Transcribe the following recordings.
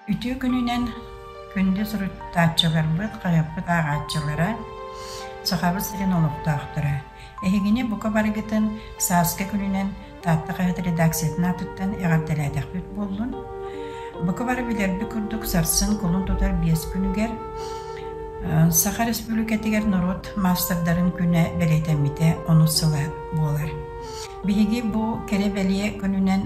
Үтүө күнүнэн күндү суруйтааччыларбыт, хаһыаппыт ааҕааччылара, Сахабыт сирин олохтоохторо! Эһигини бука барыгытын сааскы күнүнэн Таатта хаһыат редакциятын аатыттан эҕэрдэлээтэхпит буоллун. Бука бары билэрбит курдук сарсын кулун тутар биэс күнүгэр Саха Республикатыгар норуот маастардарын күнэ бэлиэтэммитэ онус сыла буолар. Биһиги бу кэрэ-бэлиэ күнүнэн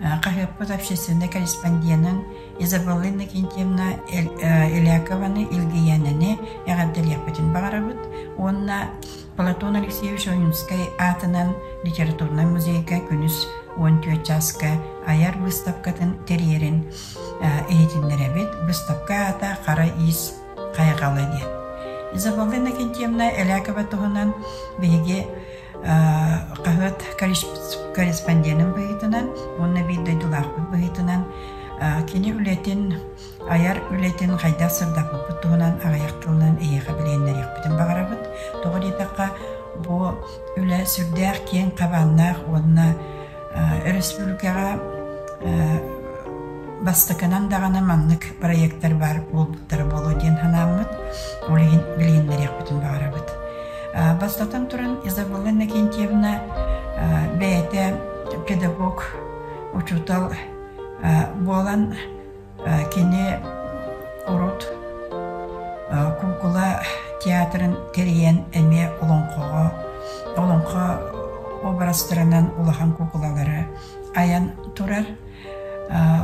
Хаһыаппыт общественнай корреспонденын Изабелла Иннокентьевна Элякованы, Илгийээнэни эҕэрдэлиэхпитин баҕарабыт уонна Платон Алексеевич Ойуунскай аатынан литературнай музейга күнүс 14 чааска айар быыстапкатын тэрийэрин иһитиннэрэбит. Быыстапка аата «Хара иис хайҕала» диэн. Изабелла Иннокентьевна Элякова туһунан биһиги хаһыат корреспонденын быһыытынан уонна биир дойдулаахпыт быһыытынан кини үлэтин, айар үлэтин хайдах сырдаппыппыт туһунан аҕыйах тылынан эһиэхэ билиһиннэриэхпитин баҕарабыт. Тоҕо диэтэххэ, бу үлэ сүрдээх киэҥ хабааннаах уонна өрөспүүбүлүкэҕэ бастакынан даҕаны маннык проектар баар буолбуттара буолуо диэн санааммыт, ол иһин билиһиннэриэхпитин баҕарабыт. Бастатан туран, Изабелла Иннокентьевна бэйэтэ педагог, учуутал буолан кини урут куукула театрын тэрийэн эмиэ олоҥхоҕо олоҥхо образтарынан улахан куукулалары айан турар.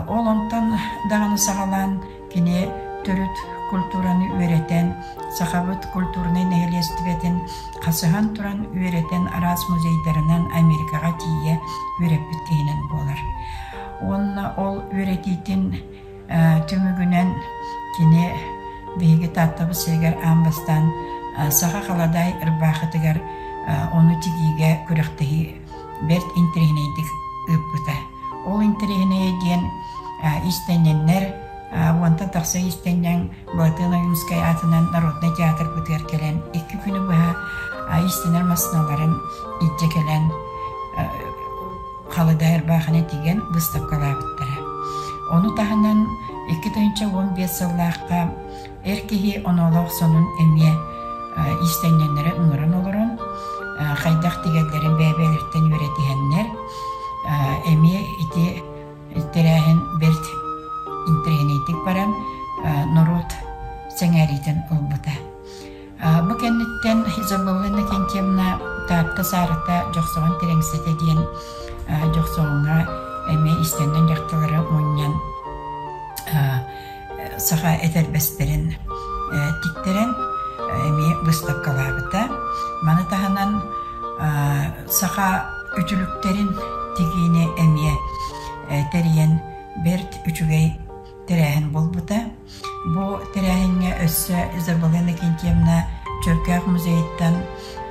Ол онтон даҕаны саҕалаан кини төрүт культураны үөрэтэн, сахабыт культурнай нэһилиэстибэтин хасыһан туран үөрэтэн араас музейдарынан Америкаҕа тиийэ үөрэппит киһинэн буолар. Уонна ол үөрэтиитин түмүгүнэн кини биһиги Тааттабыт сиригэр аан бастаан саха халадаай ырбаахытыгар ону тигиигэ күрэхтэһии бэрт интэриэһинэйдик ыыппыта. Ол интэриэһинэйэ диэн иистэнньэннэр уонтан тахса иистэнньэҥ Былатыан Ойуунскай аатынан народнай театрбытыгар кэлэн икки күнү быһа иистэнэр массыыналарын илдьэ кэлэн халадаай ырбаахыны тигэн быыстапкалаабыттара. Ону таһынан 2015 сыллаахха эр киһи оноолоох сонун эмиэ иистэнньэннэри ыҥыран олорон хайдах тигэллэрин бэйэ-бэйэлэриттэн үөрэтиһэннэр эмиэ ити тэрээһин бэрт интэриэһинэйдик баран норуот сэҥээриитин ылбыта. Бу кэнниттэн Изабелла Иннокентьевна Таатта Саарата Дьохсоҕон Тирэҥсэтэ диэн Дьохсоҕоҥҥо эмиэ иистэнньэҥ дьахталлары мунньан саха этэрбэстэрин тиктэрэн эмиэ быыстапкалаабыта. Маны таһынан саха үтүлүктэрин тигиини эмиэ тэрийэн бэрт үчүгэй тэрээһин буолбута. Бу тэрээһиҥҥэ өссө Изабелла Иннокентьевна Чөркөөх музейыттан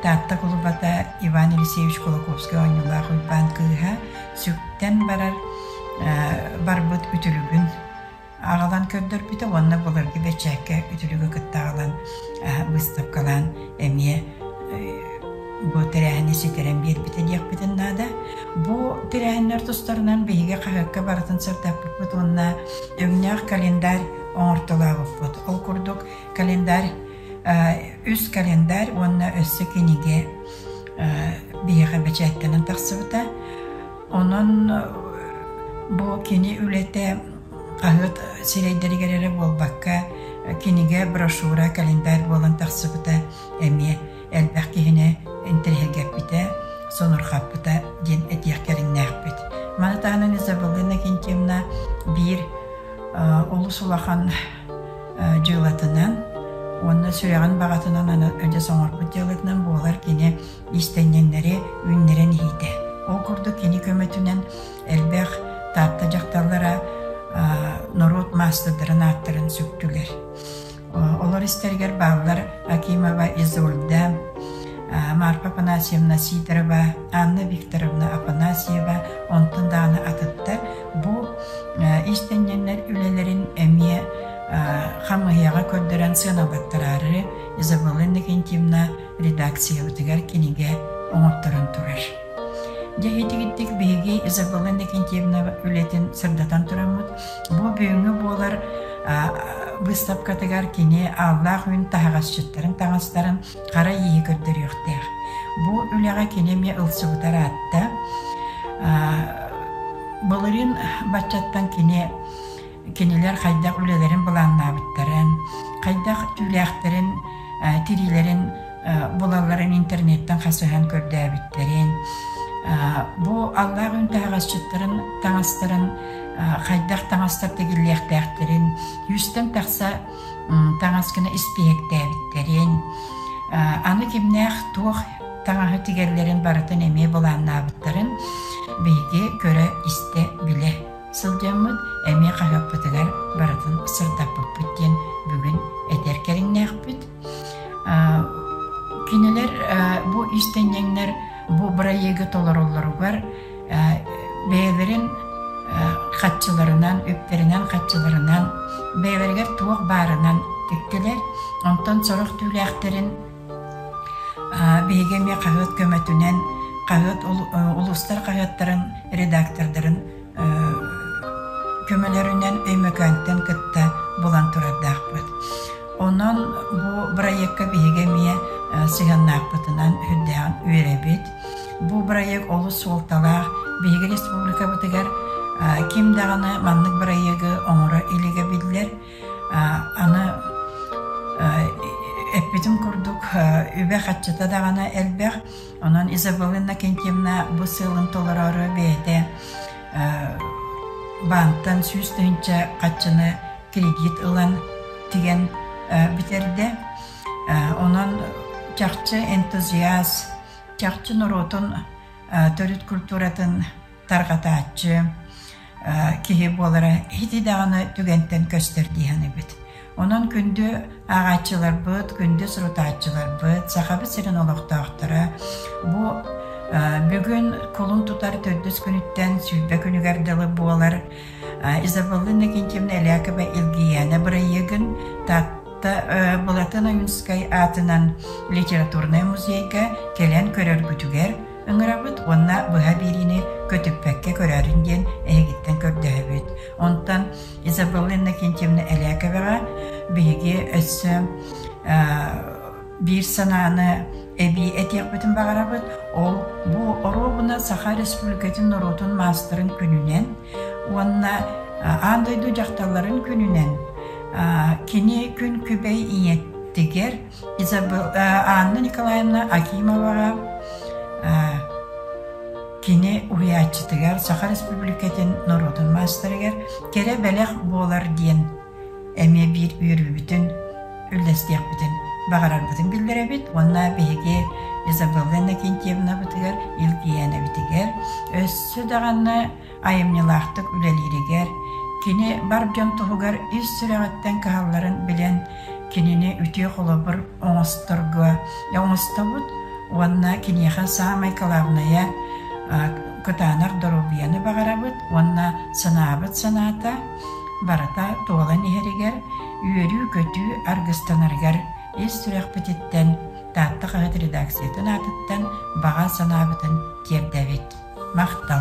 Таатта кулубата Иван Елисеевич Кулаковскай оонньуулаах Уйбаан кыыһа сүктэн барар барбыт үтүлүгүн аҕалан көрдөрбүтэ уонна былыргы бэчээккэ үтүлүгү кытта аҕалан быыстапкалаан эмиэ бу тэрээһини ситэрэн биэрбитэ диэхпитин наада. Бу тэрээһиннэр тустарынан биһиги хаһыакка барытын сырдаппыппыт уонна өҥнөөх календарь оҥортолообуппут. Ол курдук календарь үс календарь уонна өссө кинигэ биһиэхэ бэчээттэнэн тахсыбыта. Онон бу кини үлэтэ хаһыат сирэйдэригэр эрэ буолбакка, кинигэ, брошюра, календарь буолан тахсыбыта эмиэ элбэх киһини интэриэһиргэппитэ, сонурҕаппыта диэн этиэх кэриҥнээхпит. Маны таһынан Изабелла Иннокентьевна биир олус улахан дьыалатынан уонна сүрэҕин баҕатынан адьас оҥорбут дьыалатынан буолар кини иистэнньэҥнэри үүннэрэн иһиитэ. Ол курдук кини көмөтүнэн элбэх Таатта дьахталлара норуот маастардарын ааттарын сүктүлэр. Олор истэригэр бааллар Акимова Изольда, Марфа Афанасьевна Сидорова, Анна Викторовна Афанасьева, онтон даҕаны атыттар. Бу иистэнньэҥнэр үлэлэрин эмиэ хамыыһыйаҕа көрдөрөн сыаналаттараары Изабелла Иннокентьевна редакциябытыгар кинигэ оҥотторон турар. Дьэ итигиттик биһиги Биһиги Изабелла Иннокентьевна үлэтин сырдатан тураммыт, бу бүгүҥҥү буолар быыстапкатыгар кини ааллаах үүн таһаҕасчыттарын таҥастарын хара ииһи көрдөрүөхтээх. Бу үлэҕэ кини эмиэ ылсыбыта ыраатта. Былырыын баччаттан кини кинилэр хайдах үлэлэрин былааннаабыттарын, хайдах түүлээхтэрин, тириилэрин булалларын интернеттэн хасыһан көрдөөбүттэрин, бу аллаах үн таһаҕасчыттарын таҥастарын хайдах таҥастар тигиллиэхтээхтэрин, сүүстэн тахса таҥас гына испииһэктээбиттэрин, аны кимнээх туох таҥаһы тигэллэрин барытын эмиэ былааннаабыттарын биһиги көрө-истэ билэ сылдьаммыт эмиэ хаһыаппытыгар барытын сырдаппыппыт диэн бүгүн этэр кэриҥнээхпит. Кинилэр бу иистэнньэҥнэр бу бырайыагы толороллоругар бэйэлэрин хаччыларынан, үптэринэн-хаччыларынан, бэйэлэригэр туох баарынан тиктилэр. Онтон сорох түүлээхтэрин биһиги эмиэ хаһыат көмөтүнэн, хаһыат улуустар хаһыаттарын редактордарын көмөлөрүнэн Өймөкөөнтөн кытта булан турардаахпыт. Онон бу бырайыакка биһиги эмиэ сыһыаннаахпытынан үрдээҕин үөрэбит. Бу бырайыак олус суолталаах. Биһиги республикабытыгар ким даҕаны маннык бырайыагы оҥоро илигэ биллэр. Аны эппитим курдук, үбэ-харчыта даҕаны элбэх. Онон Изабелла Иннокентьевна бу сыалын толороору бэйэтэ баантан 100 000 харчыны кредит ылан тигэн бүтэрдэ. Онон чахчы энтузиаст, чахчы норуотун төрүт культуратын тарҕатааччы киһи буолара ити даҕаны түгэнтэн көстөр дии саныыбыт. Онон күндү ааҕааччыларбыт, күндү сурутааччыларбыт, Сахабыт сирин олохтоохторо бу бүгүн кулун тутар төрдүс күнүттэн 20 күнүгэр дылы буолар Изабелла Иннокентьевна Элякова Илгийээнэ бырайыагын Таатта Былатын Ойуунскай аатынан литературнай музейга кэлэн көрөргүтүгэр ыҥырабыт уонна быһа биэриини көтүппэккэ көрөөрүн диэн эһигиттэн көрдөһөбүт. Онтон Изабелла Иннокентьевна Эляковаҕа биһиги өссө биир санааны эбии этиэхпитин баҕарабыт. Ол бу оруобуна Саха Республикатын норуотун маастарын күнүнэн уонна аан дойду дьахталларын күнүнэн кини күн күбэй ийэтигэр Анна Николаевна Акимоваҕа кини уһуйааччытыгар Саха Республикатын норуотун маастарыгар кэрэ бэлэх буолар диэн эмиэ биир үөрүүбүтүн үллэстиэхпитин баҕарарбытын биллэрэбит уонна биһиги Изабелла Иннокентьевнабытыгар, Илгийээнэбитигэр өссө даҕаны айымньылаахтык үлэлииригэр, кини бар дьон туһугар ис сүрэҕиттэн кыһалларын билэн кинини үтүө холобур оҥосторго оҥостобут уонна киниэхэ саамай кылаабынайа кытаанах доруобуйаны баҕарабыт уонна санаабыт санаата барыта туолан иһэригэр, үөрүү-көтүү аргыстанарыгар ис сүрэхпититтэн Таатта хаһыат редакциятын аатыттан баҕа санаабытын тиэрдэбит. Махтал!